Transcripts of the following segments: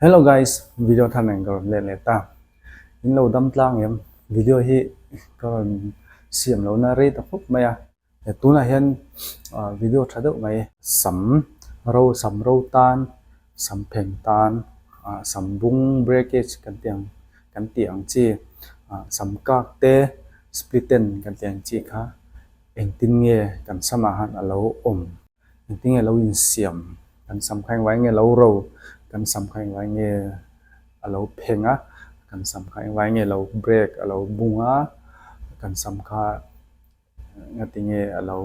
Hello guys, video thar nen ka rawn let leh ta. In lo dam tlang em? Video hi ka rawn siam lo na rei ta khawp mai a. Tunah hian video tha deuh mai sam ro sam ro tan, sam pheng tan, sam bung breakage kan tih ang kan tih ang chi sam kak te split end kan tih ang chi kha engtin nge kan samah khan a lo awm. Engtin nge lo insiam kan sam kha engvai nge lo ro kan sam kha engvai nge a lo pheng a kan sam kha engvai nge lo break a lo bung a kan sam kha ngati nge a lo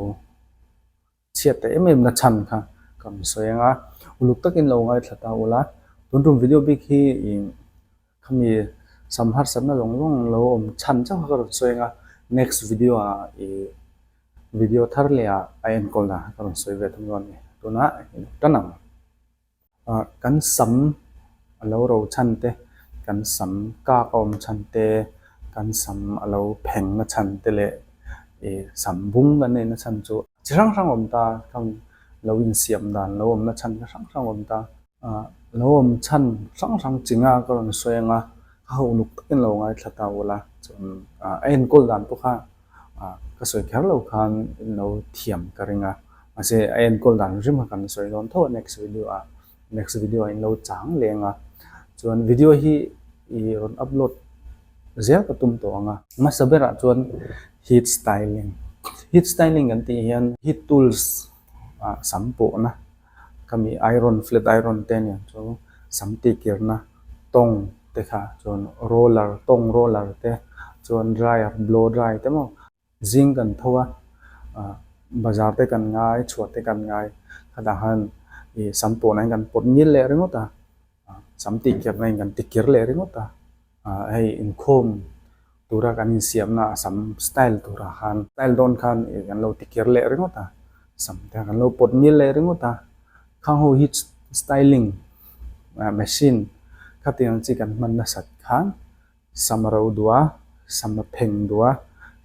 chhiat ta em em na chhan kha ka rawn sawi ang a uluk takin lo ngaithla ta ula tun tum video bik hi ih khami sam harsatna zawng zawng lo awm chhan chauh kha ka rawn sawi ang a next video ah ih. Video thar leh ah a enkawl na ka rawn sawi ve thung dawn a ni. Tunah tan ang. Ah kan sam a lo ro chhan te, kan sam kak a awm chhan te, kan sam a lo pheng na chhan te leh ih sam bung kan neih na chhan chu chi hrang hrang a awm ta. Khang lo insiam dan lo awm na chhan kha hrang hrang a awm ta. Ah lo awm chhan hrang hrang chi nga ka rawn sawi ang a, ka ho uluk takin lo ngaithla ta ula chuan ah a enkawl dan pawh kha ah ka sawi kher lo khan in lo thiam ka ring a mahse a enkawl dan hrim kha kan sawi dawn tho a next video ah next video ah in lo chang leng a chuan video hi ih rawn upload zel ka tum tawh ang a hmasa berah chuan heat styling heat styling kan tih hian heat tools ah sam pawhna khami iron flat iron te aniang chu sam tihkirna tawng te kha chuan roller tawng roller te chuan dryer blow dry te maw zing kan tho a ah bazar te kan ngai chhuat te kan ngai khatah khan ih sam pawh nan kan pawt ngil leh ringawt a sam tihkirna in kan tikir leh ringawt a ah hei inkhawm tura kan insiamna a sam style turah khan style dawn khan ih kan lo tikir leh ringawt a sam te kan lo pawt ngil leh ringawt a khang ho hi styling ah machine khatiang chi kan hman nasat khan sam a ro duh a sam a pheng duh a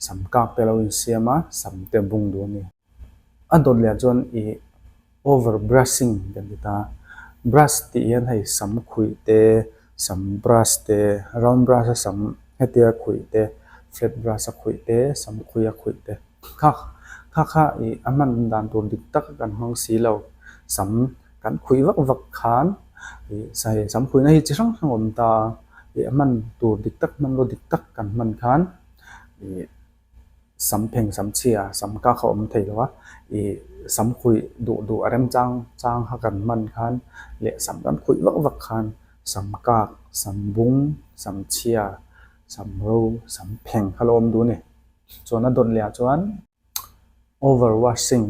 sam kak te a lo insiam a sam te a bung duh a ni. A dawt leh ah chuan ih over brushing kan ti ta brush tih hian hei sam khuih te sam brush te round brush a sam hetia khuih te flat brush a khuih te sam khuih a khuih te kha kha kha ih a hman dan tur dik tak a kan hmang si lo sam kan khuih vak vak khan ih hei sam khuihna hi chi hrang hrang a awm ta a ih a hman tur dik tak hmanrua dik tak kan hman khan ih. Sam pheng sam chhia sam kak a awm thei lo a, ih sam khuih duh duh a remchang chang kha kan hman khan leh sam kan khuih vak vak khan sam kak, sam bung, sam chhia, sam ro, sam pheng kha lo awm duh a ni. Chuan a dawt leh ah chuan over washing,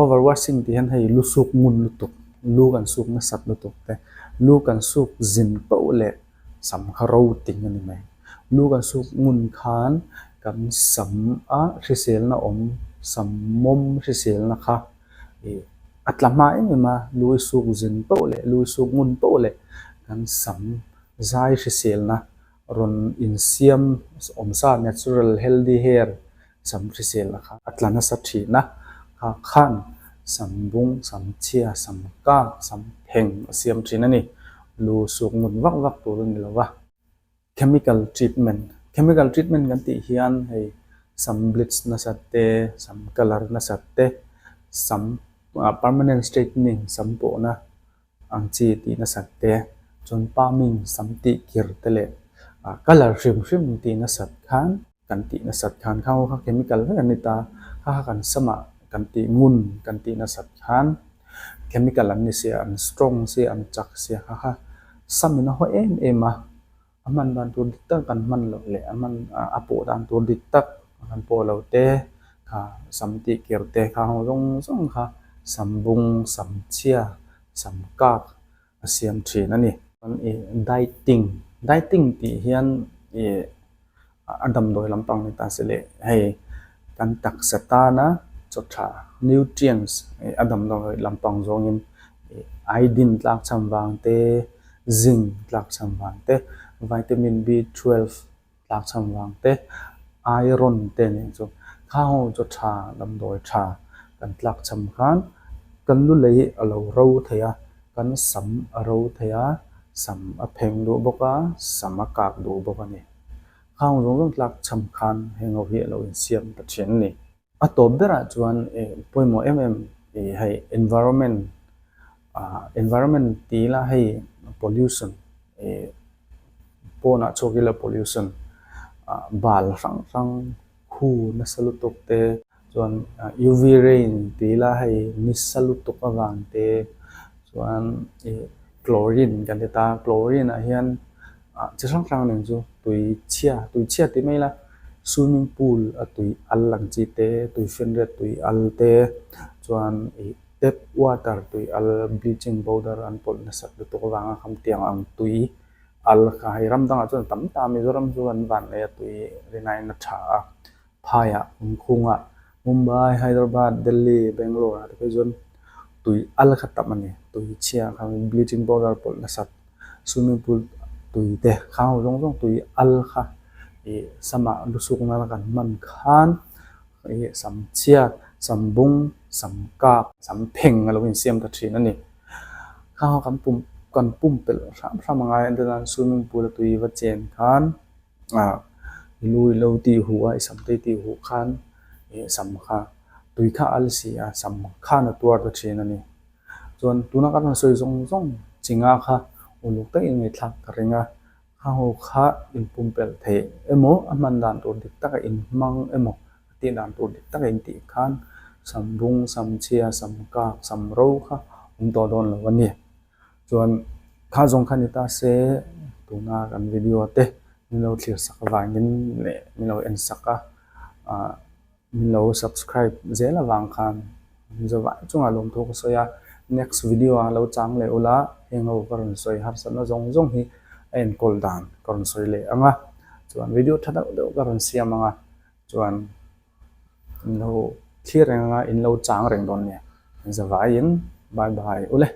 over washing tih hian hei lu suk ngun lutuk, lu kan suk nasat lutuk te, lu kan suk zin poh leh sam kha ro ting a ni mai. Lu kan suk ngun khan kan sam a hriselna awm, sam mawm hriselna kha ih a tla hma em em a, lu i suk zin poh leh lu i suk ngun poh leh kan sam zai hriselna rawn insiam awmsa natural healthy hair sam hriselna kha a tla nasa thin a, kha khan sam bung, sam chhia, sam kak, sam pheng a siam thin a ni. Lu suk ngut vak vak tur a ni lo va. Chemical treatment, chemical treatment kan tih hian hei sam bleach nasat te, sam colour nasat te, sam permanent straightening sam pawhna ang chi tih nasat te, chuan palming sam tih kir te leh colour hrim hrim tih nasat khan kan tih nasat khan kha kha chemical vek an ni ta, kha kha kan samah kan tih ngun kan tih nasat khan chemical an ni sia an strong sia an chak sia kha kha sam in a haw em em a, a hman dan tur dik tak kan hman loh leh a hman a pawh dan tur dik tak kan pawh lo te kha sam tih kir te kha ho zawng zawng kha sam bung sam chhia sam kak a siam thin a ni. Ih dieting dieting tih hian ih a damdawi lampang ni ta se leh hei kan taksa tana chaw tha nutrients ih a damdawi lampang zawngin ih iodine tlak chhan vang te zinc tlak chhan vang te vitamin B twelve tlak chhan vang te iron te nen chu khang ho chaw tha damdawi tha kan tlak chhan khan kan lu lei a lo ro thei a kan sam a ro thei a. Sam a pheng duh bawk a, sam a kak duh bawk a ni. Khang zawng zawng tlak cham khan heng ho hi a lo insiam ta thin a ni. A tawp berah chuan pawimawh em em hei environment environment ti ila hei pollution pawnah chhuak ila pollution bal hrang hrang khu nasa lutuk te chuan UV ray ti ila hei nisa lutuk avang te chuan chlorine kan ti ta chlorine ah hian chi hrang hrang nen chu tui chhia tui chhia tih mai ila swimming pool a tui al ang chi te tui fianriat tui al te chuan ih tap water tui al bleaching powder an pawlh nasat lutuk avanga kham tiang ang tui al kha hei ram dangah chuan tam ta Mizoram chu an van leh a tui rinaiin a tha a phaiah awmkhungah Mumbai Hyderabad Delhi Bangalore ah te phei chuan tui al kha tam a ni tui chhia kha bleaching powder pawlh nasat swimming pool tui te khang ho zawng zawng tui al kha ih samah lusuk nana kan hman khan ih sam chhia sam bung sam kak sam pheng a lo insiam ta thin a ni khang ho kan pum kan pumpelh hram hram a ngai a entirnan swimming pool a tui va chen khan ah i lu i lo tih huh a i sam te i tih huh khan ih sam kha tui kha a la si a sam khan a tuar ta thin a ni. Chuan tuna kan rawn sawi zawng zawng chinga kha uluk takin ngaihthlak ka ring a, kha ho kha inpumpelh theih emaw a hman dan tur dik taka inhmang emaw a tih dan tur dik taka intih khan sam bung, sam chhia, sam kak, sam ro kha awm tawh dawn lo a ni. Chuan kha zawng kha ni ta se tuna kan video te min lo thlir sak avangin leh min lo en sak a ah. Min lo subscribe zel avang khan zavai chungah lawmthu ka sawi a, next video ah lo chang leh ula heng ho ka rawn sawi harsatna zawng zawng hi a enkawl dan ka rawn sawi leh ang a, chuan video tha deuh deuh ka rawn siam ang a, chuan in lo thlir reng ang a, in lo chang reng dawn nia, zavaiin bye bye ule.